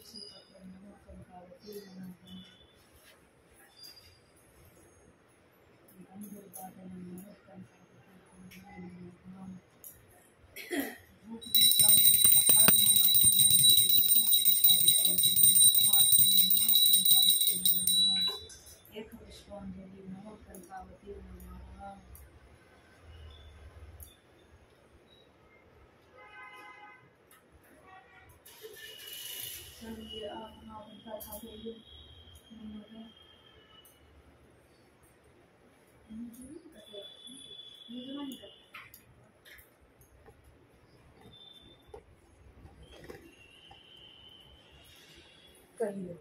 तुलसी पत्र नमः कनकावती नमः नमः कनकावती नमः एक पुष्पांजलि नमः कनकावती नमः। चलिए आप कथा कहिए। कहिए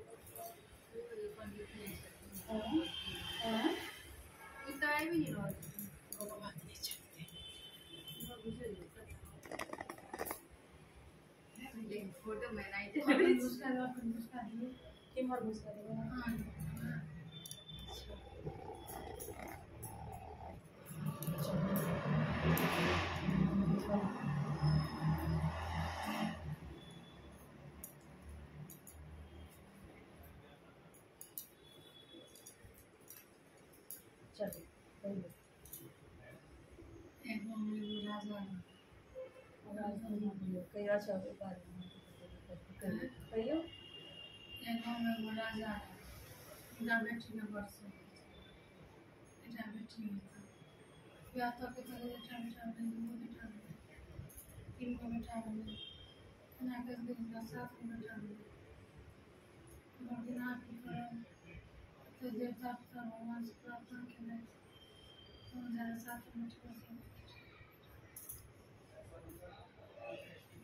फोटो में नहीं कहियो राजा हुनका बेटी ने बड़ एकटा बेटी बियाह तक एकटा बेटा भेलै, दूगो बेटा भेलै, तीन गो बेटा भेलै, एना करि कऽ हुनका सात गो बेटा भेलै। कहलखिन आब की करब, एतेक देवता पितर भगवानसँ प्रार्थना केलथि, तहन जाकऽ सात गो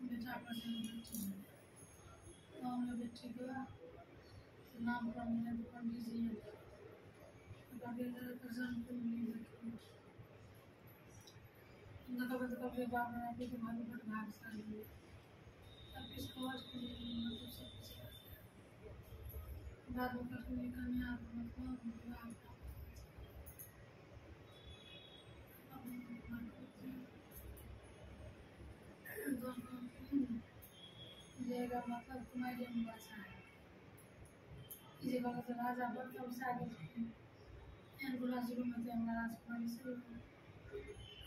बेटा पर से बेटी भेलै। तहन ओहि बेटीके नामकरण भेलै तऽ पंडीजी अयलखिन, कुंडली देखियौ देखबै तऽ कहलकै बाप रे बाप, ई तऽ भाभी बड्ड भाग्यशाली अइ, सबकिछु कहलखिन, मतलब सबकिछु बादमे कहलखिन जे कन्या मतलब विवाह जे एकर मतलब कुमारिएमे बच्चा है। ई जे कहलकै तऽ राजा बड़ तमसा गेलखिन, एहन गोला शुरूमे तऽ हमरा राजकुमारी शुरू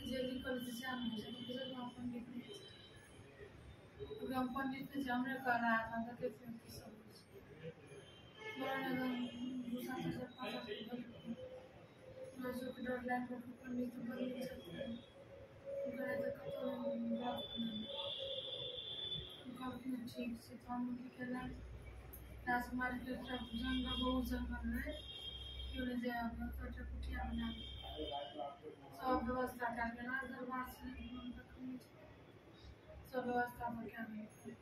जे लिखल छै सएह ने होइ छै। कहलकै हम पंडित नहि छी, हम पंडित नहि छी, हमरे कहला हैत, हम देखै छियै की सब होइ छै। बड़ा एकदम गुस्सा तुस्सा पागल भेलखिन, राजोके डर लागि गेल, पंडित बदलि छथिन, हुनकर तऽ कतहु बात नहि। कहलखिन ठीक छै। तहन की केलथि, राजकुमारीके एकटा जंगल, बहुत जंगल रहै, केओ नहि जाय आबै, ओतऽ एकटा कुटिया बना सब व्यवस्था कयल गेल, राज दरबार छलै, सब व्यवस्था कयल गेल।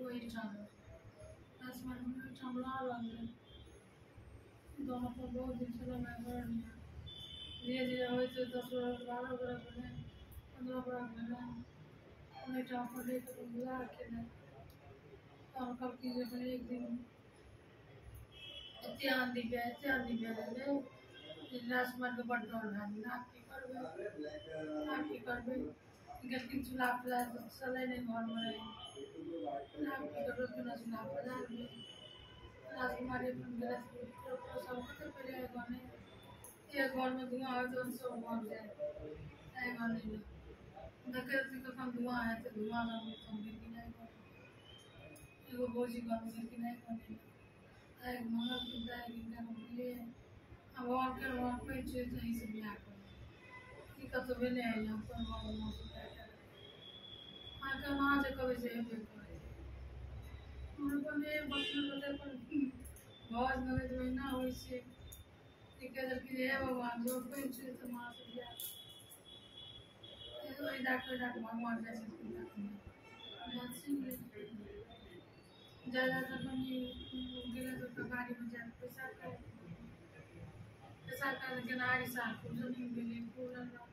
ओहिठाम राजकुमारी ओहिठाम रह लगलै, दोनो पर बहुत दिन छलै घरमे। धीरे धीरे होइत 10 बरस 12 बरस भेलै, 15 बरस भेलै, ओहिठाम पढ़ैके अपन विवाह केलथि। तहन कहलखिन जे एक दिन एते आँधी भेल, एते आँधी भेल रहै जे राजकुमारके बड्ड डर भए गेलै, आब की करबै, आब की करबै। गेलखिन चूल्हा पजारि, चलै नहि घरमे रहै, आब की करबै, केना चूल्हा पजारबै। राजकुमारी अपन गेलथि, सब कते पहिले एहि घरमे, एक घरमे धुआँ होइत तहन सब घर जाय, एहि घर नहि देखैत कखन धुआँ हेतै, धुआँ लगलै तहन गेलखिन एहि घर, एगो भौजी घरमे गेलखिन, एहि घर नहि आगि मंगलखिन तऽ आगि हिनका बुझलियै भगवान कर भगवान पैघ छै तऽ एहिसँ बियाह करब, ई कतहु भेलै हँ अपन घरमे बियाह करब, अहाँके अहाँ जे कहबै से हेबे करै। अपन अपन भौज ननैद ओहिना होइ छै। ई कहि देलखिन हे भगवान जो पैघ छै तऽ अहाँसँ बियाह ओहि दए कऽ भगवान जाइ छलखिन बात सुनि लेलखिन। जाय जाय तऽ अपन गेलै तऽ ओतऽ बाड़ीमे जा कऽ पैसा खाइ, पैसा खाइ गेनहारी साग खूब जमीन गेलै, खूब लल्ला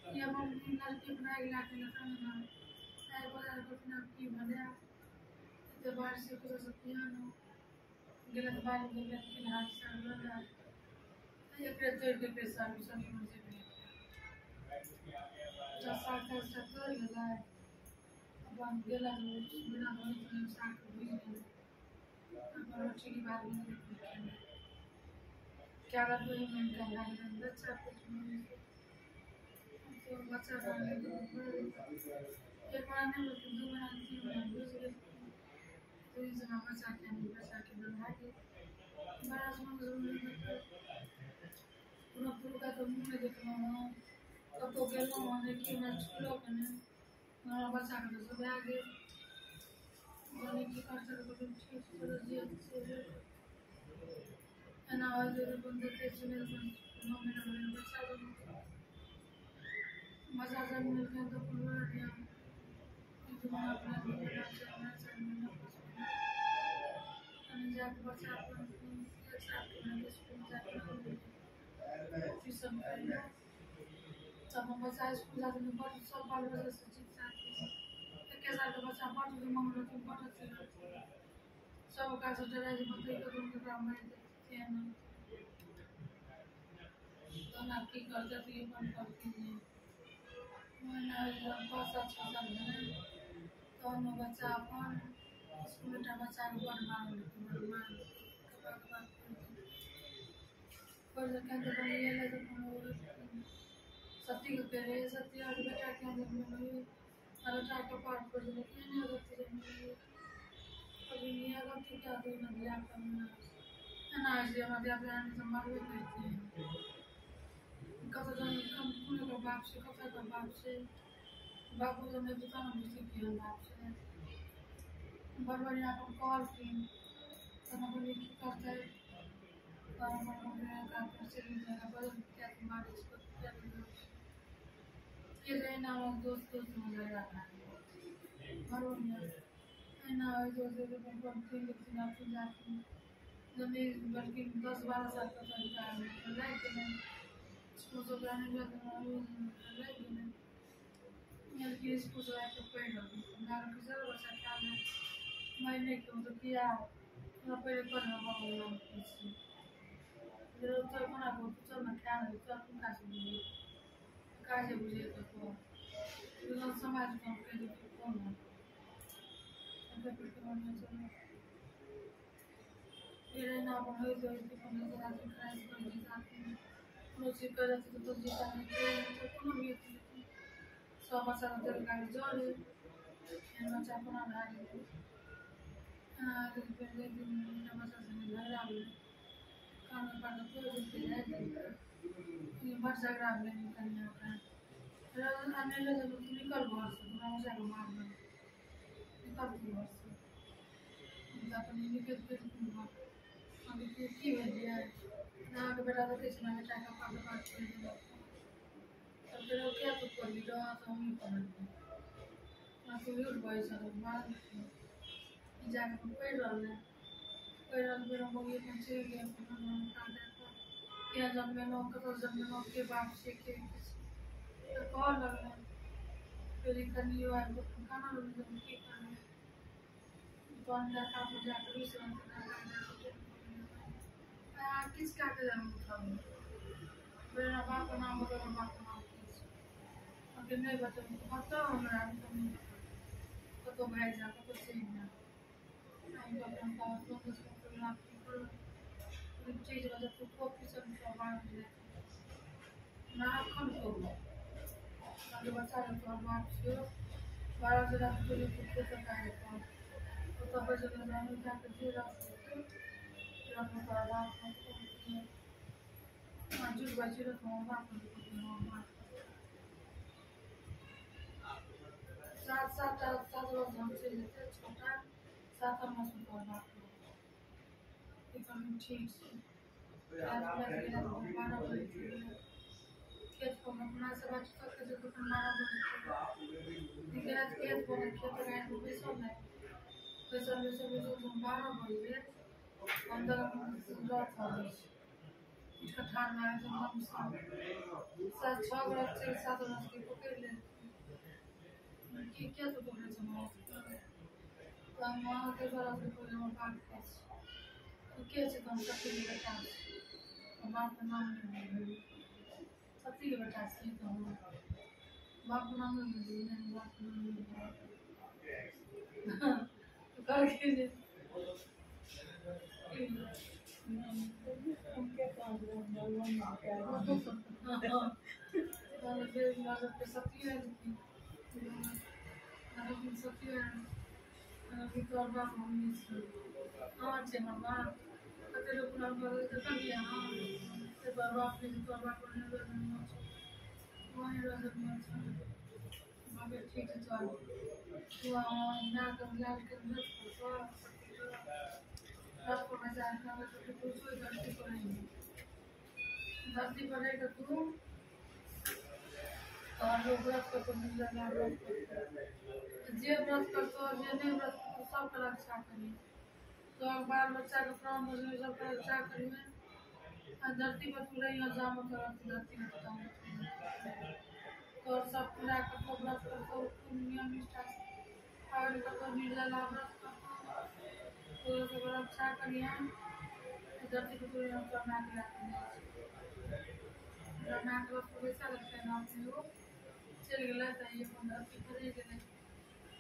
ई अपन लड़की अपन आगि लए कऽ खाना आगि पजारि कहलखिन आब की बनायब, एते बारिश कतऽसँ किया गेलै तऽ बाड़ीमे गेलै गेनहारी साग लऽ एकरे तोड़ि कऽ एकरे साग सब्जीमे जे साग ताग तोड़ि लेलै। अपन गेला बिना धोने साग भुजि गेलै अपन रोटीके बाद क्या करबै बच्चा बच्चा एक महीना नहीं बल्कि 2 महीना 3 महीना भुजि गेल। तो इस समय बच्चाके भए गेल बड़ा कोनो पुरुषका तऽ मुँह नहि देखलहुँ हँ, कतहु गेलहुँ हँ नहि कि हमरा छुलक नहि, हमरा बच्चाके तऽ भए गेल। जाने की करतै ठीक जे एना होइ छै अपन देखै सुनै अपन 9 महीना भेलै बच्चा बच्चा जन्म लेलकै तऽ अपन बढ़िआँ 1 महीना 2 महीना 4 महीना 4 महीना 5 महीना जाकऽ बच्चा अपन 1 सालके भेलै इसकुल जाकऽ ट्यूशन करियै तब बच्चा इसकुल जाके बड़ सब बाल बच्चा ठीक ठाक 1 सालके बच्चा बड़ दिमाग रहथिन बड़ अथी रहथिन सब ओकरासँ डराइ जे बतैके ककरा मारि देथिन तहन आब की करतै तऽ अपन करथिन। महीना 5 साल 6 साल भेलै तहन ओ बच्चा अपन इसकुल एकटा बच्चाके बड़ मारल बड़ मारल कपड़ा कपड़ा पढ़ि देलकै तऽ अपन एलै तऽ अपन सतीके कहै सती आर बेटा के जन्मेलियै बेटाके कपार फोड़ि देलकै एहने गलती जन्मेलियै अभी इएह गलती कए देबै ने धियापुतामे एना होइ छै हमरा धियापुता तऽ मारबे करितियै। कतऽ जन्म कोन एकर बाप छै कतऽ एकर बाप छै बापो जन्म तब ने बुझतै केहन बाप छै। बड़ बढ़िआँ अपन कहलखिन तहन अपन की करतै के एना दोस्त दोस्तमे झगड़ा भए गेल बड़ बढ़िआँ एना होइत होइत अपन पढ़थिन लिखथिन आथिन जाथिन जल्दी बल्कि 10-12 सालके तरीका लागि गेलै इसकुल सब लागि गेलै बल्कि इसकुल से आबिकऽ पढ़ि रहलै चल बच्चा खा ले महीने के मतलब किया हमरा पहिले पढ़मे बाबू छी चल कोना कहू चल ने खा ले चल हुनका से बुझिए काजे बुझिए तऽ कह समाज कहि देतै कोन बढ़िआँ फेर एना अपन होइत होइत अपन कोनो चीज करि देतै तऽ जीता कोनो भी अथी सब बच्चा देल गाड़ी जरे एहन बच्चा कोना भए गेलै। फेर एक दिन बच्चा संगे झगड़ा भेलै कान पार तोड़ि देलकै झाड़ि देलकै बड़ झगड़ा भेलै कनिया ओकरा फेर अनेले जब तू निकल घरसँ हमरा बच्चाके मारबै निकल तू घरसँ अपन निकलि गेलखिन घर। की भेलियै अहाँके बेटा देखै छी ने बेटाके कपार तपार फोड़ि देलक तब फेर किया तू पढ़ली रह तऽ हमहीँ पढ़लियै तू झूठ बजै छह मारलखिन जाकऽ अपन पढ़ि रहलै पढ़ि रहल फेर हम बौआ अपन चलि गेल अपन किया जन्मेलहुँ कतऽ जन्मेलहुँ के बाप छै के किछु तऽ कहऽ लगलै। फेर कनियो आबि कऽ अपन खाना बनेलहुँ की करबै तहन लड़कापर जाकऽ रुसि किछु कए कऽ उठब फेर बापके नाम बतेलहुँ बापके नाम किछु अहाँके नहि बतेलहुँ बताउ हमरा कतहु भागि जा कतहु चलि जा चीज हमरा एखन कहू अहाँके बच्चा तोहर बाप छियौ 12 बजे राति ओतऽ बैसल जाकऽ जे तोहर बाप झूठ बाजि रहौ हमर बाप 7 7 7 रोज हम चलि जेतै 6टा 7 मासमे तोहर बाप ठीक छै। 12 बजे खेत पर अपना सब 12 बजे खेत पर खेत बैसल नहि बैसल बैसल बैसल 12 बजे अन्दर रथ अबै छै उठिकऽ ठाढ़ भए जाइ 6 बरस छै 7 बरसके पकड़ि लेलखिन की किया तू पकड़ै छै हमरा तऽ बरसके हमर बाप के छै के छै तऽ हम सतीके बेटा छी बापके नाम नहि बुझलियै सतीके बेटा छियै तऽ हम बापके नाम नहि बुझलियै बापके नाम नहि बुझलियै। कहलखिन जे धरती पर रह के तू और लोग व्रत करतो, निर्जला व्रत करतो, जे व्रत करतो जे नहीं व्रत करतो सबके रक्षा करिए। तो बाल बच्चा के प्राण बचबे सबके रक्षा करिए। आ धरती पर तू रहियो जाम करत धरती पर जाम तोर सब पूरा करतो, व्रत करतो, नियम निष्ठा से पालन करतो, निर्जला व्रत करतो, तो सब रक्षा करिए। धरती पर तू रहियो तो ना चलि गेलै तऽ ई अपन धरती पर रहि गेलै।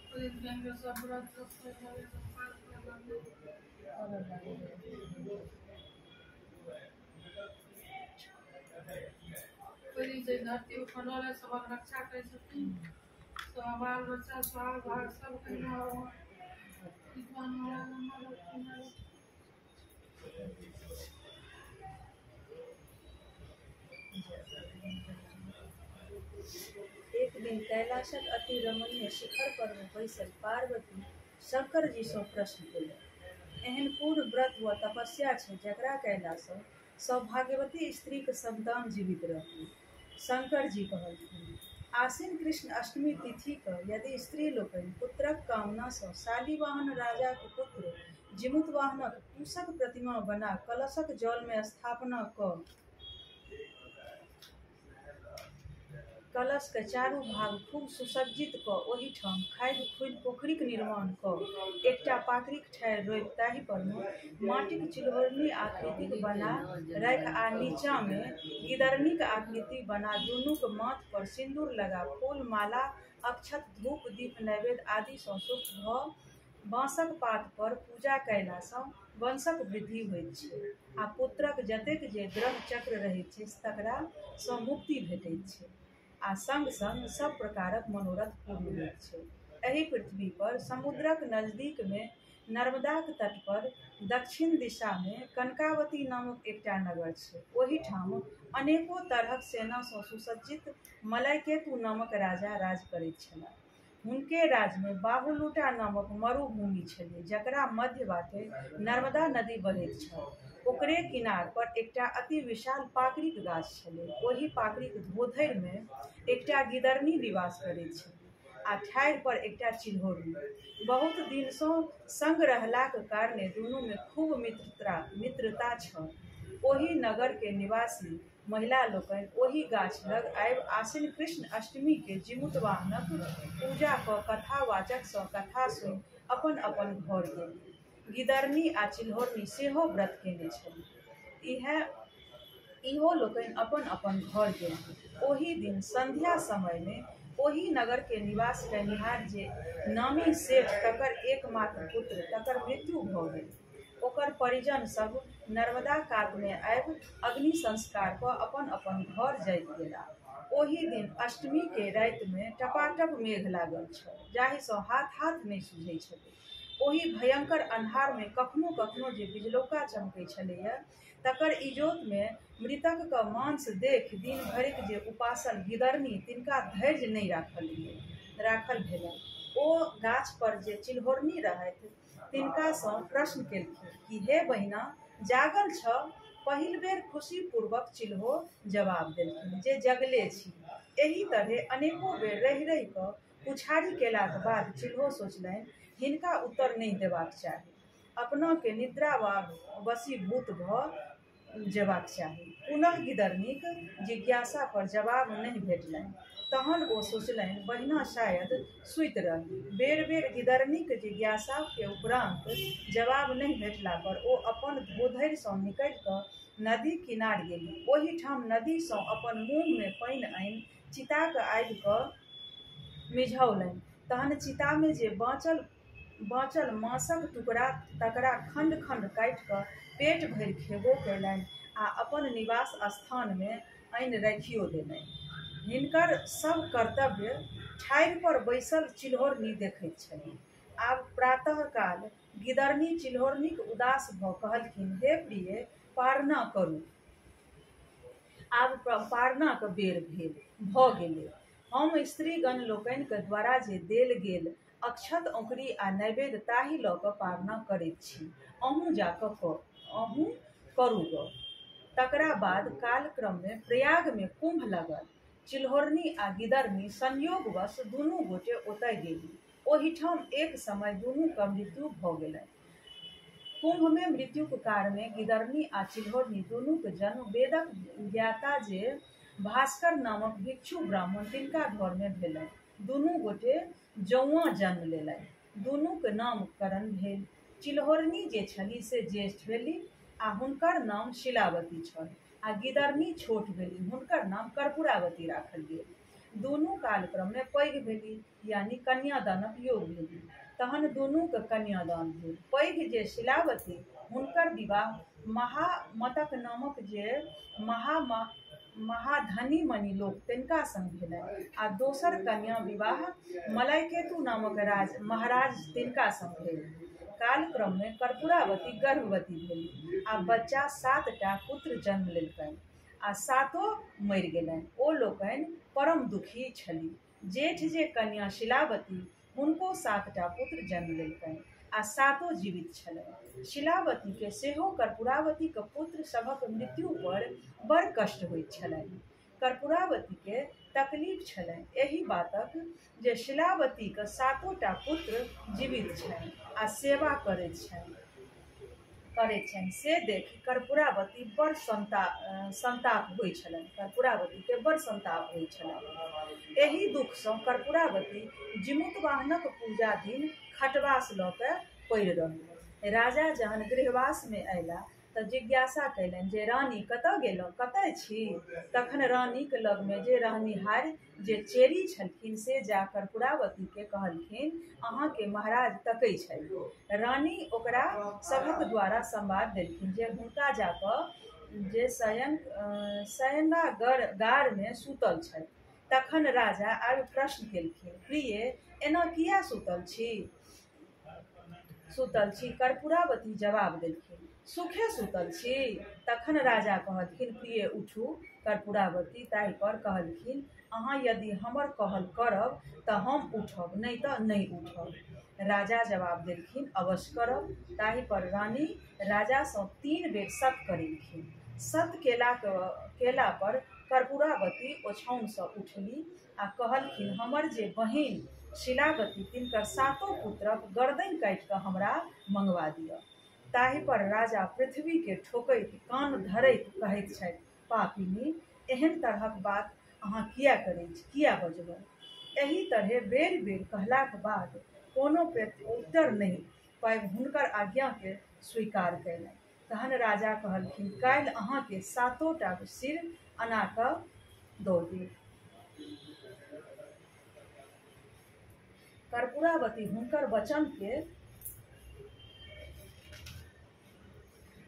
ओहि दिन सब व्रत ओहि दिन से धरती पर रहलै, सबक रक्षा करै छथिन, सब बाल बच्चा सुहाग भाग सब कहिना। एक दिन कैलाशक अति रमणीय शिखर पर बैसल पार्वती शंकर जी सँ प्रश्न केलनि, एहन कोन व्रत वा तपस्या छै जकरा कयला सँ सौभाग्यवती स्त्रीक संतान जीवित रहतै? शंकर जी कहलखिन, आश्विन कृष्ण अष्टमी तिथि क यदि स्त्री लोकनि पुत्रक कामना सँ शालिवाहन राजाक पुत्र जीमूतवाहनक कुशक प्रतिमा बना कलशक जल मे स्थापना क कलश के चारू भाग खूब सुसज्जित क ओहिठाम खाधि खुनि पोखरिक निर्माण क एकटा पाकड़िक ठाढ़ि रोपि ताहि पर मे माटिक चिल्होरनी आकृतिक बना राखि आ नीचा मे गिदरनीक आकृति बना दुनूक माथ पर सिन्दूर लगा फूल माला अक्षत धूप दीप नैवेद्य आदि सँ सुख भ बाँसक पात पर पूजा कयला सँ वंशक वृद्धि होइत छै आ पुत्रक जतेक जे ग्रह चक्र रहैत छै तकरा सँ मुक्ति भेटैत छै आ संग संग सब प्रकारक मनोरथ पूर्ण होइत छै। एहि पृथ्वी पर समुद्रक नजदीक मे नर्मदाक तट पर दक्षिण दिशा मे कनकावती नामक एकटा नगर छै। ओहिठाम अनेको तरहक सेना सँ सुसज्जित मलयकेतु नामक राजा राज करैत छलाह। हुनके राज्य मे बाहुलूटा नामक मरुभूमि छलै जकरा मध्य बाटे नर्मदा नदी बहैत छल। ओकरे किनार पर एकटा अति विशाल पाकड़िक गाछ छलै। ओहि पाकड़िक धोधरि मे एकटा गिदरनी निवास करैत छलै आ ठाढ़ि पर एकटा चिल्होरनी। बहुत दिन सँ संग रहलाक कारणे दुनू मे खूब मित्रता छल। ओहि नगर के निवासी महिला लोकनि ओहि गाछ लग आबि आश्विन कृष्ण अष्टमी के जीमूतवाहनक पूजा क कथावाचक सँ कथा सुनि अपन अपन घर गेली। गिदरनी आ चिल्होरनी सेहो व्रत केने छली। इहो लोकनि अपन अपन घर गेली। ओहि दिन संध्या समय मे ओहि नगर के निवास कयनिहार जे नामी सेठ तकर एकमात्र पुत्र तकर मृत्यु भ गेल। ओकर परिजन सब नर्मदा कात मे आबि अग्नि संस्कार क अपन अपन घर जाइत गेलाह। ओहि दिन अष्टमी के राति मे टपाटप मेघ लागल छल जाहि सँ हाथ हाथ नहि सुझैत छलै। ओहि भयंकर अन्हार मे कखनो कखनो जे बिजलौका चमकै छलैए तकर इजोत मे मृतक क मांस देखि दिन भरिक जे उपासल गिदरनी तिनका धैर्य नहि राखल भेलनि। ओ गाछ पर जे चिल्होरनी रहथि तिनका सँ प्रश्न केलखिन कि हे बहिना जागल छ? पहिल बेर खुशी पूर्वक चिल्हो जवाब देलखिन जे जगले छी। एहि तरहे अनेको बेर रहि रहि क पुछारी केलाक बाद चिल्हो सोचलनि हिनका उत्तर नहि देबाक चाही, अपना के निद्रा वशीभूत भ जेबाक चाही। पुनः गिदरनीक जिज्ञासा पर जवाब नहि भेटलनि। तहन ओ सोचलनि बहिना शायद सुति रहली। बेर बेर गिदरनीक जिज्ञासा के उपरांत जवाब नहि भेटला पर ओ अपन धोधरि सँ निकलि क नदी किनार गेली। ओहिठाम नदी सँ अपन मुँह मे पानि आनि चिताक आगि क मिझौलनि। तहन चितामे जे बाँचल माँसक टुकड़ा तकरा खण्ड खण्ड काटि कऽ पेट भरि खेबो कयलनि आ अपन निवास स्थानमे आनि राखियो देलनि। हिनकर सब कर्तव्य ठाढ़ि पर बैसल चिल्होरनी देखैत छली। आब प्रातःकाल गिदरनी चिल्होरनीक उदास भऽ कहलखिन, हे प्रिय, पारणा करू। आब पारणाक बेर भेल भऽ गेलै। हम स्त्रीगण लोकनिक द्वारा जे देल गेल अक्षत औंकरी आ नैवेद्य ताहि लऽ कऽ पारणा करैत छी, अहूँ जा कऽ अहूँ करू गऽ। तकरा बाद कालक्रममे प्रयागमे कुम्भ लगल। चिल्होरनी आ गिदरनी संयोगवश दुनू गोटे ओतय गेली। ओहिठाम एक समय दुनूक मृत्यु भऽ गेलनि। कुम्भमे मृत्युक कारणे गिदरनी आ चिल्होरनी दुनूक जन्म वेदक ज्ञाता जे भास्कर नामक भिक्षु ब्राह्मण तिनका घरमे भेलनि। दुनू गोटे जौआँ जन्म लेलनि। दुनूक नामकरण भेल। चिल्होरनी जे छली से ज्येष्ठ भेली आ हुनकर नाम शिलावती छल आ गिदरनी छोट भेली, हुनकर नाम कर्पूरावती राखल गेल। दुनू कालक्रममे पैघ भेली, यानी कन्यादानक योग भेली। तहन दुनूक कन्यादान भेल। पैघ जे शिलावती हुनकर विवाह महामतक नामक जे महाधनी मणि लोक तिनका संग भेलनि आ दोसर कन्या विवाह मलयकेतु नामक महाराज तिनका संग भेल। कालक्रममे कर्पूरावती गर्भवती भेली आ बच्चा 7टा पुत्र जन्म लेलकनि आ 7 मरि गेलनि। ओ लोकनि परम दुखी छली। जेठ जे कन्या शिलावती हुनको 7टा पुत्र जन्म लेलकनि आ 7 जीवित छलनि। शिलावतीके सेहो कर्पूरावतीक पुत्र सभक मृत्यु पर बड़ कष्ट होइत छलनि। कर्पूरावतीके तकलीफ छलनि एहि बातक जे शिलावतीक 7टा पुत्र जीवित छनि आ सेवा करैत छनि। से देखि कर्पूरावती बड़ संताप होइत छलनि। कर्पूरावतीके बड़ संताप होइत छलनि। एहि दुःखसँ कर्पूरावती जिमुतवाहनक पूजा दिन खटवास लऽ कऽ पड़ि रहली। राजा जहन गृहवासमे अयला तऽ जिज्ञासा कयलनि जे रानी कतऽ गेलहुँ, कतऽ छी? तखन रानीक लगमे जे रहनिहार जे चेरी छलखिन से जा कर्पूरावतीके कहलखिन, अहाँके महाराज तकै छथि। रानी ओकरा सभक द्वारा संवाद देलखिन जे हुनका जाकऽ जे शयनागारमे सुतल छथि। तखन राजा आबि प्रश्न केलखिन, प्रिय, एना किया सुतल छी? कर्पूरावती जवाब देलखिन, सुखे सुतल छी। तखन राजा कहलखिन, प्रिय उठू। कर्पूरावती ताहि पर कहलखिन, अहाँ यदि हमर कहल करब तऽ हम उठब, नहि तऽ नहि उठब। राजा जवाब देलखिन, अवश्य करब। ताहि पर रानी राजासँ 3 बेर सत करेलखिन। सत केला पर कर्पूरावती ओछाउनसँ उठली आ कहलखिन, हमर जे बहिन शिलावती तिनकर 7 पुत्रक गर्दनि काटि कऽ हमरा मंगवा दिअ। ताहि पर राजा पृथ्वीके ठोकैत कान धरैत कहैत छथि, पापिनी, एहन तरहक बात अहाँ किया करै छी, किया बजबै? एहि तरहे बेर बेर कहलाक बाद कोनो उत्तर नहि पाबि हुनकर आज्ञाके स्वीकार कयलनि। तहन राजा कहलखिन, काल्हि अहाँके 7टा सिर अना कऽ दऽ देब। कर्पूरावती हुनकर वचनके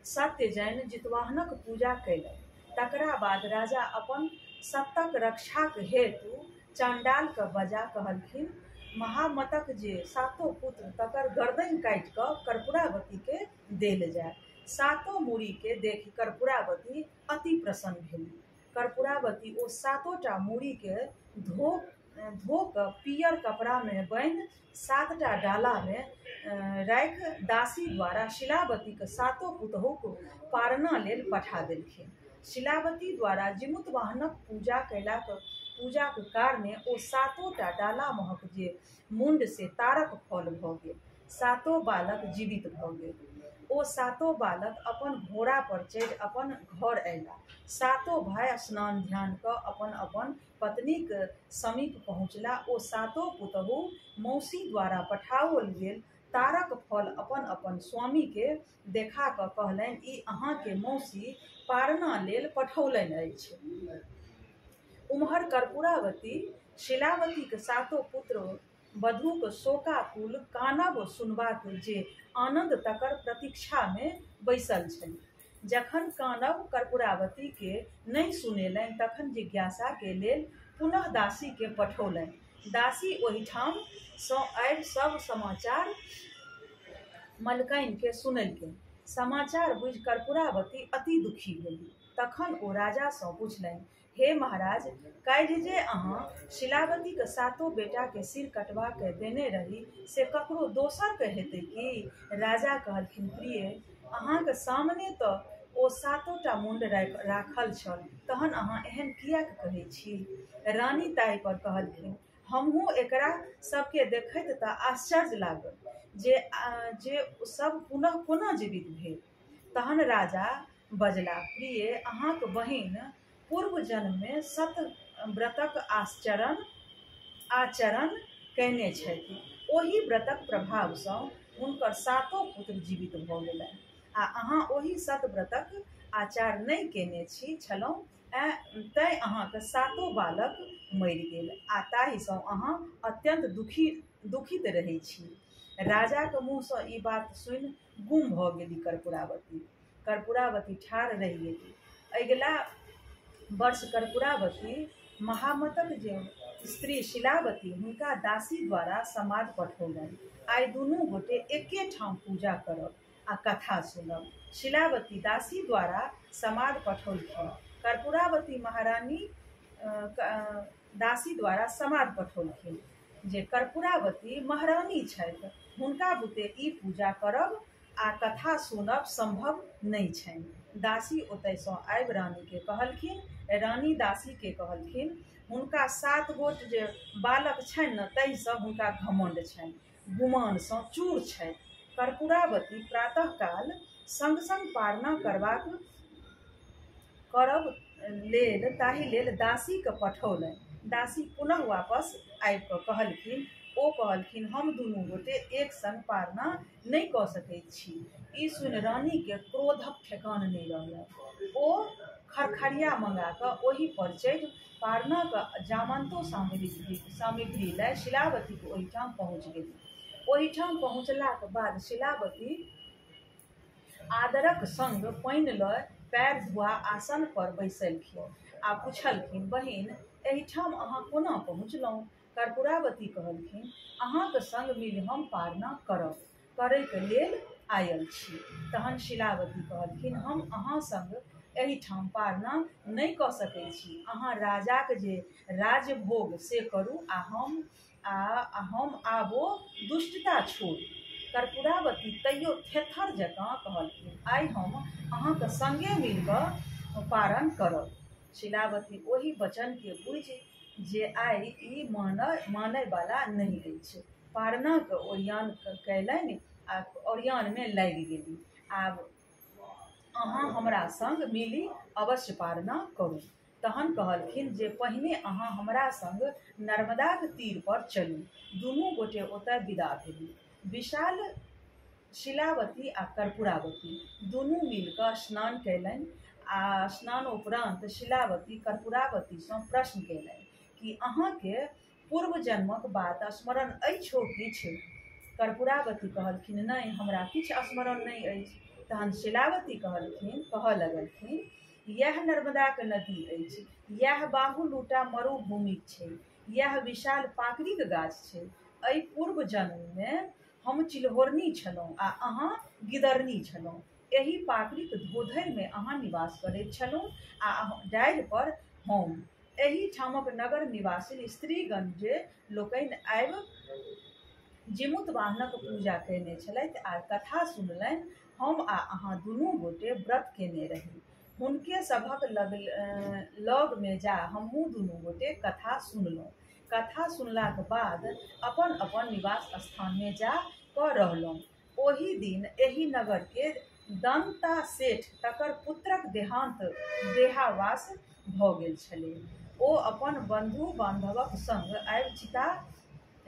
सत्य जानि जितवाहनक पूजा कयलनि। तकरा बाद राजा अपन सत्तक रक्षाक हेतु चाण्डालके बजा कहलखिन, महामतक जे 7 पुत्र तकर गर्दनि काटि कऽ कर्पूरावतीके देल जाय। 7 मूड़ीके देखि कर्पूरावती अति प्रसन्न भेली। कर्पूरावती ओ 7टा मूड़ीके धो कऽ पियर कपड़ामे बान्हि 7टा डालामे राखि दासी द्वारा शिलावतीके 7 पुतहुक पारणा लेल पठा देलखिन। शिलावती द्वारा जिमुतवाहनक पूजाक कारणे ओ 7टा डाला महक जे मुण्ड से तारक फल भऽ गेल। 7 बालक जीवित भऽ गेल। ओ 7 बालक अपन घोड़ा पर चढ़ि अपन घर अयला। 7 भाय स्नान ध्यान कऽ अपन अपन पत्नीक समीप पहुँचला। ओ 7 पुतहु मौसी द्वारा पठाओल गेल तारक फल अपन अपन स्वामीके देखा कऽ कहलनि, ई अहाँके मौसी पारणा लेल पठौलनि अछि। उम्हर कर्पूरावती शिलावतीक 7 पुत्र वधूक शोकाकुल कानब सुनबाक जे आनन्द तकर प्रतीक्षामे बैसल छली। जखन कानब कर्पूरावती के नहि सुनेलनि तखन जिज्ञासा के लेल पुनः दासी के पठौलनि। दासी ओहिठाम सँ आबि सब समाचार मलकाइन के सुनलकै। समाचार बुझि कर्पूरावती अति दुखी भेली। तखन ओ राजा सँ पुछलनि, हे महाराज, काल्हि जे अहाँ शिलावतीक सातो बेटा के सिर कटवा के देने रही से ककरो दोसर के हेतै की? राजा कहलखिन, प्रिय, अहाँक सामने तऽ ओ सातोटा मुण्ड राखल छल, तहन अहाँ एहन किएक कहै छी? रानी ताहि पर कहलखिन, हमहूँ एकरा सबके देखैत तऽ आश्चर्य लागल जे सब पुनः कोना जीवित भेल। तहन राजा बजला, प्रिय, अहाँक बहिन पूर्व जन्ममे सत व्रतक आचरण कयने छथि। ओहि व्रतक प्रभावसँ हुनकर सातो पुत्र जीवित भऽ गेलनि आ अहाँ ओहि सतव्रतक आचार नहि कयने छलहुँ, तैँ अहाँक सातो बालक मरि गेल आ ताहिसँ अहाँ अत्यन्त दुखित रहै छी। राजाक मुँहसँ ई बात सुनि गुम भऽ गेली कर्पूरावती। कर्पूरावती ठाढ़ रहि गेली। अगिला वर्ष कर्पूरावती महामतक जे स्त्री शिलावती हुनका दासी द्वारा समाद पठौलनि, आइ दुनू गोटे एके ठाम पूजा करब आ कथा सुनब। शिलावती दासी द्वारा समाद पठौलखिन। कर्पूरावती महारानी दासी द्वारा समाद पठौलखिन जे कर्पूरावती महारानी छथि, हुनका बुते ई पूजा करब आ कथा सुनब संभव नहि छनि। दासी ओतयसँ आबि रानीके कहलखिन। रानी दासीके कहलखिन, हुनका 7 गोट जे बालक छनि ने ताहिसँ हुनका घमण्ड छनि, गुमानसँ चूर छथि। कर्पूरावती प्रातःकाल संग संग पारणा करब लेल ताहि लेल दासीके पठौलनि। दासी पुनः वापस आबि कऽ कहलखिन, ओ कहलखिन, हम दुनू गोटे एक संग पारणा नहि कऽ सकैत छी। ई सुनि रानीके क्रोधक ठेकान नहि रहलनि। ओ खरखरिया मंगा कऽ ओहि पर चढ़ि पारणाक जामंतो सामग्री लय शिलावतीके ओहिठाम पहुँच गेली। ओहिठाम पहुँचलाक बाद शिलावती आदरक संग पानि लऽ पैर धुआ आसन पर बैसलखिन आ पुछलखिन, बहिन, एहिठाम अहाँ कोना पहुँचलहुँ? कर्पूरावती कहलखिन, अहाँक संग मिलि हम पारणा करैके लेल आयल छी। तहन शिलावती कहलखिन, हम अहाँ संग एहिठाम पारणा नहि कऽ सकै छी। अहाँ राजाक जे राजभोग से करू आ हम आबो दुष्टता छोड़ू। कर्पूरावती तैयो थेथर जकाँ कहलखिन, आइ हम अहाँके संगे मिल कऽ पारण करब। शिलावती ओहि वचनके बुझि जे आइ ई मानयवला नहि अछि, पारणाक ओरियान कयलनि आ ओरियानमे लागि गेली। आब अहाँ हमरा संग मिली अवश्य पारणा करू। तहन कहलखिन जे पहिने अहाँ हमरा संग नर्मदाक तीर पर चलू। दुनू गोटे ओतय विदा भेली। विशाल शिलावती आ कर्पूरावती दुनू मिलकऽ स्नान कयलनि आ स्नान उपरान्त शिलावती कर्पूरावतीसँ प्रश्न कयलनि कि अहाँके पूर्व जन्मक बात स्मरण अछि हो किछु? कर्पूरावती कहलखिन, नहि, हमरा किछु स्मरण नहि अछि। तहन शिलावती कहऽ लगलखिन, इएह नर्मदाक नदी अछि, इएह बाहुलूटा मरुभूमिक छै, इएह विशाल पाकड़िक गाछ छै। एहि पूर्व जन्ममे हम चिल्होरनी छलहुँ आ अहाँ गिदरनी छलहुँ। एहि पाकड़िक धोधरिमे अहाँ निवास करैत छलहुँ आ डाढ़ि पर हम। एहि ठामक नगर निवासिन स्त्रीगण जे लोकनि आबि जिमुत वाहनक पूजा कयने छलथि आ कथा सुनलनि, हम आ अहाँ दुनू गोटे व्रत कयने रही। हुनके सभक लगमे जा हमहूँ दुनू गोटे कथा सुनलहुँ। कथा सुनलाक बाद अपन अपन निवास स्थानमे जा कऽ रहलहुँ। ओहि दिन एहि नगरके दन्ता सेठ तकर पुत्रक देहावास भऽ गेल छलै। ओ अपन बन्धु बान्धवक संग आबि चिता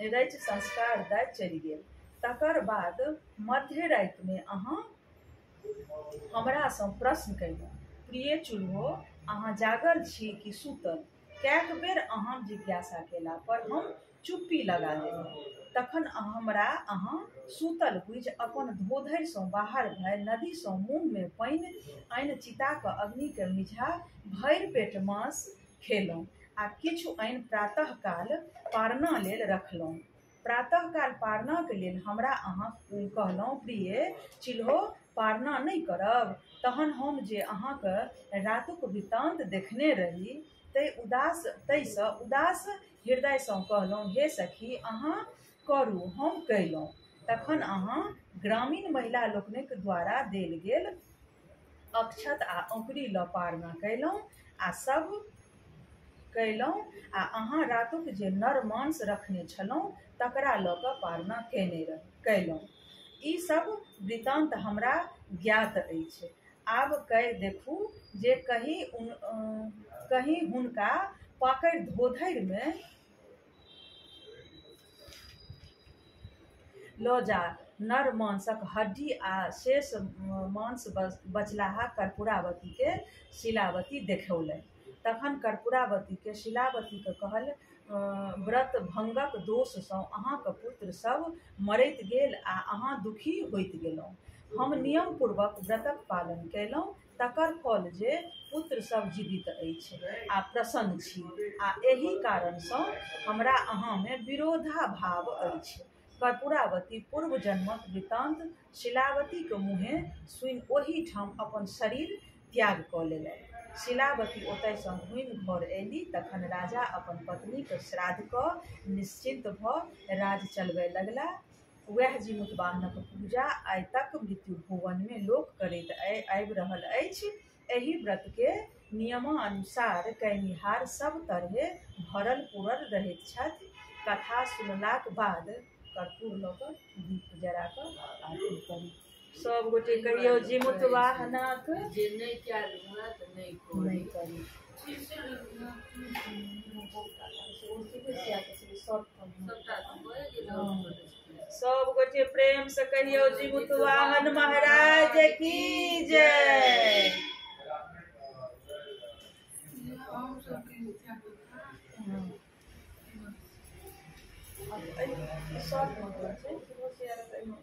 रचि संस्कार दय चलि गेल। तकर बाद मध्य रातिमे अहाँ हमरासँ प्रश्न कयलहुँ, प्रिय चूल्हो, अहाँ जागल छी कि सुतल? कएक बेर अहाँ जिज्ञासा कयला पर हम चुप्पी लगा लेलहुँ। तखन हमरा अहाँ सूतल बुझि अपन धोधरिसँ बाहर भए नदीसँ मुँहमे पानि आनि चिताक अग्निके मिझा भरि पेट मांस खेलहुँ आ किछु आनि प्रातःकाल पारणा लेल रखलहुँ। प्रातःकाल पारणाक लेल हमरा अहाँ कहलहुँ, प्रिय चिल्हो, पारणा नहि करब। तहन हम जे अहाँके रातुक वृत्तान्त देखने रही ताहिसँ उदास हृदयसँ कहलहुँ, हे सखी, अहाँ करू, हम कयलहुँ। तखन अहाँ ग्रामीण महिला लोकनिक द्वारा देल गेल अक्षत आ औंकरी लऽ पारणा कयलहुँ आ सब कयलहुँ आ अहाँ रातुक जे नर मांस रखने छलहुँ तकरा लऽ कऽ पारणा कयलहुँ। ई सब वृत्तान्त हमरा ज्ञात अछि। आब कहि देखू जे कहीं हुनका पाकड़ि धोधरिमे लऽ जा नर मांसक हड्डी आ शेष मांस बचलाहा कर्पूरावतीके शिलावती देखौलनि। तखन कर्पूरावतीके शिलावतीके कहल, व्रत भंगक दोषसँ अहाँक पुत्र सब मरैत गेल आ अहाँ दुखी होइत गेलहुँ। हम नियम पूर्वक व्रतक पालन कयलहुँ, तकर फल जे पुत्र सब जीवित अछि आ प्रसन्न छी आ एहि कारणसँ हमरा अहाँमे विरोधाभाव अछि। कर्पूरावती पूर्व जन्मक वृत्तान्त शिलावतीके मुँहे सुनि ओहिठाम अपन शरीर त्याग कऽ लेलनि। शिलावती ओतयसँ घुमि घर अयली। तखन राजा अपन पत्नीके श्राद्ध कऽ निश्चिन्त भऽ राज चलबय लगला। वएह जीमूतवाहनक पूजा आइ तक मृत्यु भुवनमे लोक करैत आबि रहल अछि। एहि व्रतके नियमानुसार कयनिहार सब तरहे भरल पुरल रहैत छथि। कथा सुनलाक बाद कर्पूर लऽ कऽ दीप जरा कऽ आरती करी। सब गोटे कहियौ जीमूतवाहनक जे नहि कयल हुए तऽ नहि करी। सब गोटे प्रेम से कहियौ जीमूतवाहन महाराज की जय।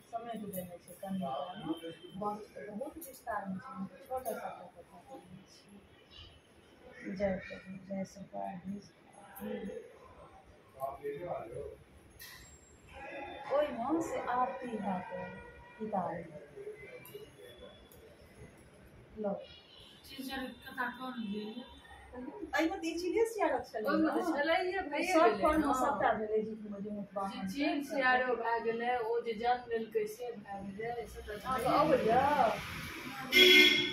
समेट देने छै कनि, बहुत विस्तारमे छै, छोटा सा कथा कहने छी। जय प्रभु, जय सरकार। ओहिमे से आरती हैत किताब लो। एहिमे तऽ ई चिड़िये सियारक छलै, सब फॉर्म सबटा भेलै। चील सियारो भए गेलै, ओ जे जन्म लेलकै से भए गेलै। अहाँके अबैया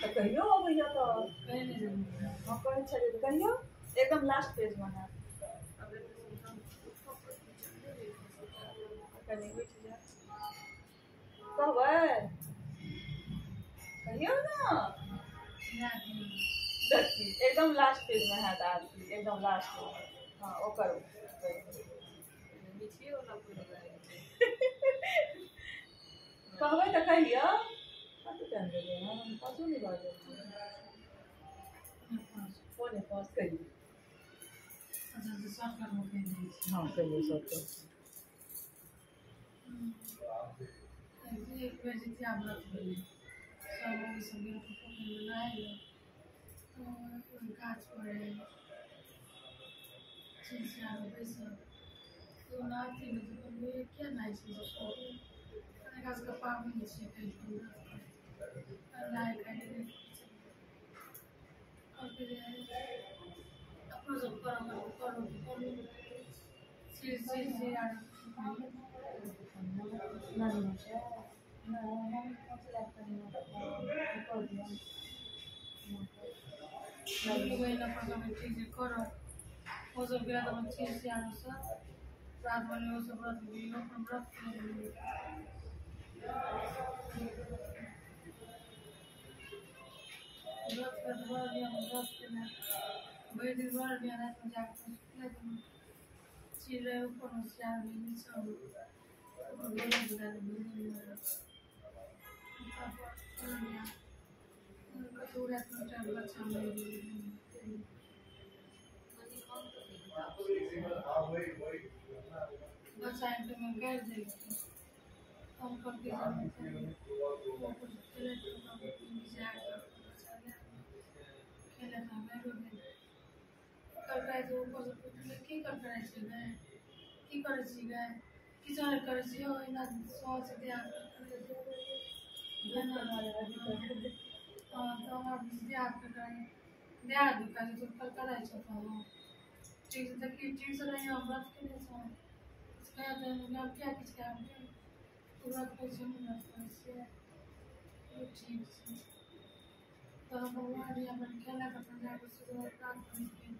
तऽ कहियो अबैया तऽ हँ कहै छलियै तऽ कहियो एकदम लास्ट पेजमे हैत। कनि उठि जाउ, कहबै कहियौ ने। देखी एकदम लास्ट पेजमे हैत आरती, एकदम लास्ट। हँ ओकर कहबै तऽ कहियौ। कते टाइम भेलै? हम पाँचो नहि बाजल, 4:45 कहियौ। हँ कहियौ शॉर्टकट। एक बेर जितिया व्रत भेलै, सब सब गेल पोखरिमे नहाय लए, तऽ ओहि गाछपर रहै चील सियार बैसल। तऽ नहाथिन तऽ कहलियै किया नहाइ छी सब? एकरा सबके पाबनि छियै, व्रत करतै, नहाय खाय नहि। कहलकै जे अपनो सब करब, करू करू। चील चील सियार ठीक छै करब। ओसब गेल तऽ अपन चील सियार सब रात भरि ओसब व्रत भेल, अपन व्रत केलक। व्रत करैत बड़ नियम व्रत केलक भरि दिन, बड़ नियम। रातिमे जाकऽ सुतलथि, चील रहै ऊपरमे, सियार रहै नीचाँमे। ओकर गोला बुला कतहु रातिमे एकटा बच्चा मरि गेलै। बच्चा आनिके गाड़ि देलखिन। हम कहलकै की करै छी गै, की करै छी गै, किछो नहि करै छी ओहिना सहज देह हाथ तऽ हमरा देह हाथ देह हाथ दुखाइ छै, तू करै छौ तऽ ठीक से देखी, ठीक से नहीं हम व्रत केने छौ, किछु खाया तऽ हम किया किछु खायब, तू व्रत करै छी हम व्रत करै छियै, ठीक छै। तहन भगवान अपन खेलक, अपन जाकऽ सुतल, रात खीर खीर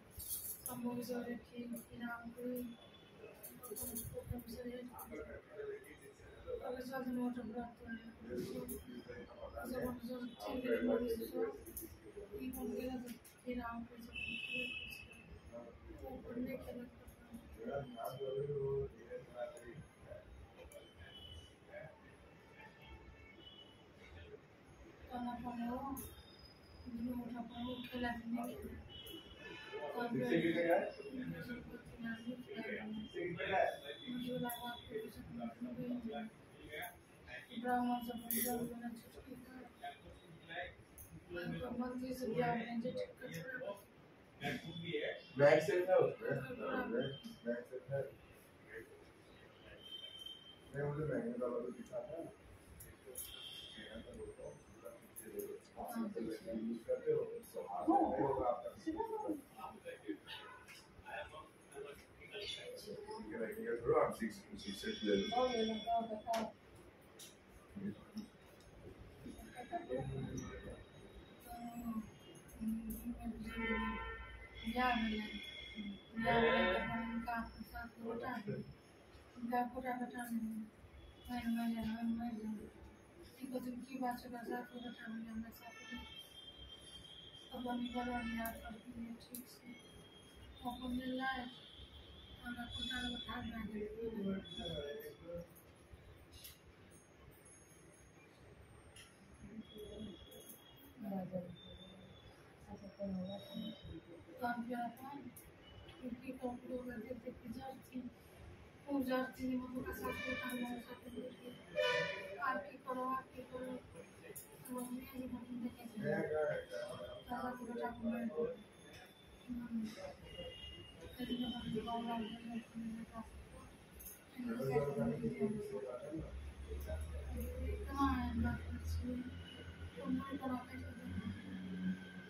तहन अपन ओ दुनू गोटा अपन ओ खेलक नहि खेलक। ब्राह्मण सब मंत्री से बैग से था उसमें, बैग से था नहीं, मुझे महंगे वाला तो दिखा था, यूज करते हो होगा आपका। आप 6 ले लो। बियाह भेलै, बियाह भेलै तऽ अपन हुनका सात गोटा, हुनका एकोटा बेटा नहि भेलै, मरि जाइ मरि जाइ। ई कहथिन की बात छै, ओकरा सात गो बेटा भेलै, हमरा सात गो। अपन ई बड़ बियाह करथिन ठीक छै, अपन लेलथि, हमरा कोटा लग ठाढ़ भए गेलै। तहन फेर अपन की कहू, देख देख के जरथिन, खूब जरथिन, मतलब सात गोटा सात गोटा, आब की करो आब की करो, समझ नहि देखै छै सात गोटाके मारि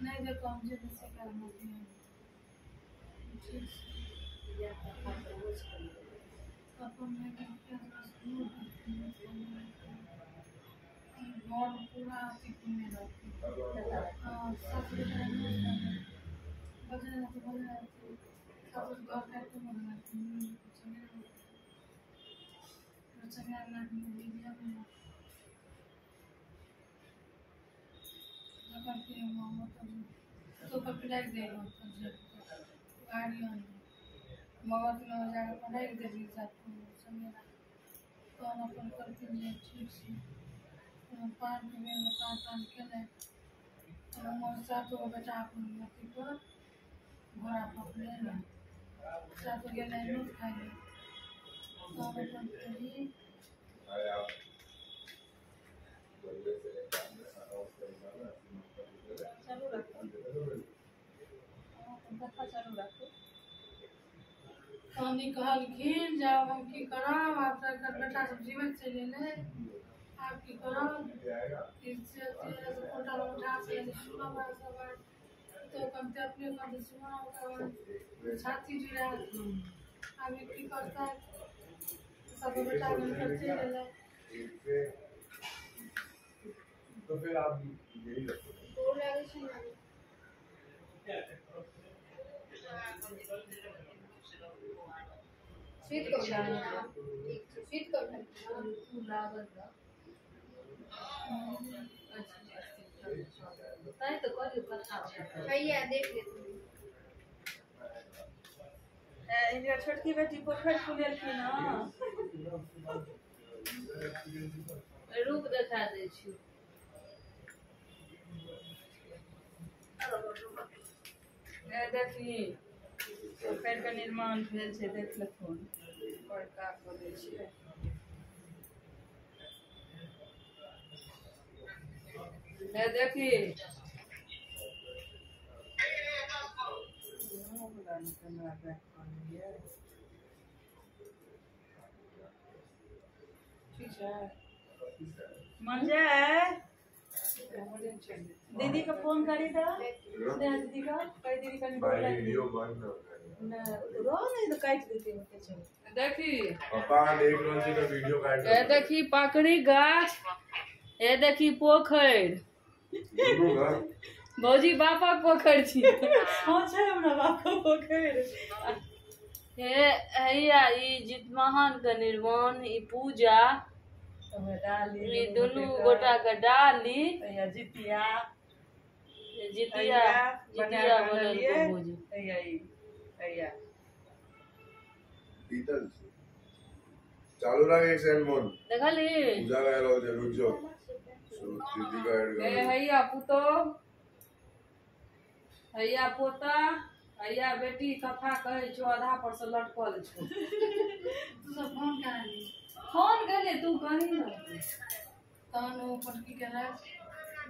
नहि देखो हम जे से ठीक घर पूरा अथी खुलने रहती, सास बजने रहती बजने रहती, सासुर घर काटि कऽ तो पटाकि देलहुँ, गाड़ी भगवती लग जाकऽ पटाकि देलियै सात चंगेरा। तहन अपन कहलखिन जे ठीक छै, पानके बेरमे पान तान केलथि। हमर सातो गो बेटा अपन अथीपर घोड़ा पकड़े सातो गेलै नोत खाइ लए। तहन अपन चालू राखू, चालू राखू। तहन ई कहलखिन जे आब हम की करब, आब तऽ एकर बेटा सब जीवित चलि एलै, आब की करब, कोटा उठा सुनब सब तो करते अपने करते सुना, ओकर छाती जुड़ा, आब ई की करतै, सब बेटा हुनकर चलि एलै। तो फिर आप यही रखो। भैया देख लेते। हिनकर छोटकी बेटी पोखरि खुनेलखिन हँ। रूप देखा दै छी। देखी पोखरि के निर्माण भेल छै, देख लथुन। बड़का कऽ दै छियै। हे देखी ठीक छै। मंजय दीदी के फोन करी तो स्नेहा दीदी का कही दीदी कनी भाई बोला वीडियो बंद हो गया। नहीं रो नहीं तो काट देती होते चल। देखी पापा देख लो जी का वीडियो काट ए देखी पाकड़ी गाछ, ए देखी पोखरि। दुनू का भौजी बापक पोखरि छी। हां छै हमरा बाप के पोखरि। हे हैया ई जितवाहन के निर्माण, ई पूजा, डाली ई दुनू गोटा के डाली, हैया जितिया जितिया जितिया बनल के भौजी। हैया ई हैया पीतल छै। चालू रख एक सेकंड मोन। देखली पूजा का रहो जे रुक जाओ। दीदी का ऐड ए कर। हैया पुतो, हैया पोता, हैया बेटी कथा कहै छौ आधा पर से लटकल छौ। तू सब फोन करा फोन केले तू कही ना। तहन ओ अपन की केलक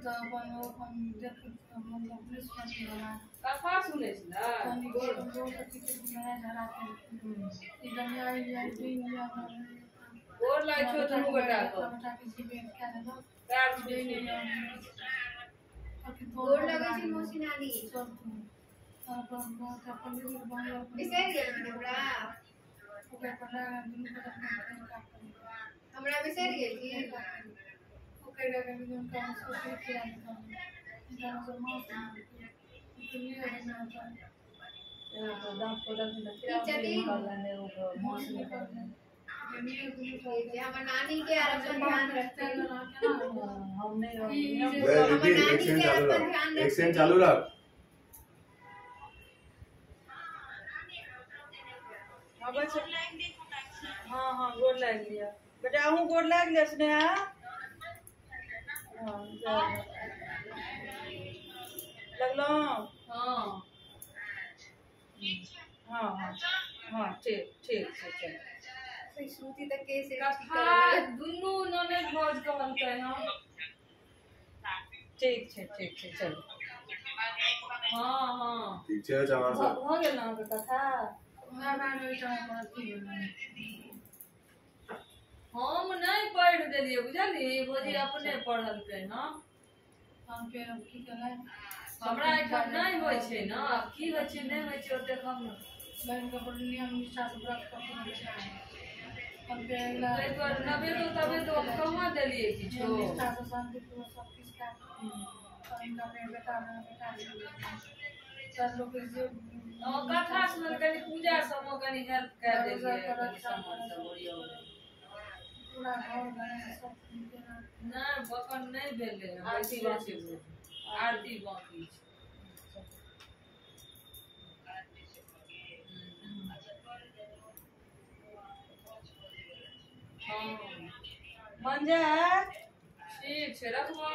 तऽ अपन ओ अपन देख मतलब पुलिस वाला कथा सुनै छै ने। तहन ई लड़ाई झगड़ा केलक। ई गंगा एरिया दिन गोर लागै छौ दुनू गोटा के। बेटा के जीवे कए देलक। पैर छुइ गोर लगै छै मौसी नानी। सब अपन पंडित बन बिसरि गेल हमरा। ओकरा पर दुनू गोटा हमरा बिसरि गेल की? ओकर हुनका सब खिया देलक माछ दांत को हमर नानी के आर अपन ध्यान रखते। हम नहीं दीदी एक सेकंड चालू रख, एक सेकंड चालू रख। हाँ बच्चा हाँ हाँ गोर लाग लिया बेटा, अहूँ गोर लाग लिया स्नेहा। हाँ लगलो। हाँ हाँ हाँ हाँ ठीक ठीक छै चल। श्रुति तक के से कथा दुनू ननद भौज कहलकै हँ। ठीक छै ठीक छै चल। हाँ हाँ ठीक छै चमार साहब भऽ गेल अहाँके कथा? हम नहीं पढ़ि देलियै बुझली, भौजी अपने पढ़लकै हँ। हमरा एहिठाम नहि होइ छै ने, आब की होइ छै नहि होइ छै ओतेक हम ताहि दुआरे नवेदो तवेदो हम कहाँ देलियै किछो। कथा सुनल कनि पूजा सबमे कनि हेल्प कए देलियै, कनि सामान सब ओरियाओल। नहि बकन नहि भेलै, आरती बाकी छै, आरती बाकी छै। हँ मंजर ठीक छै रखबो।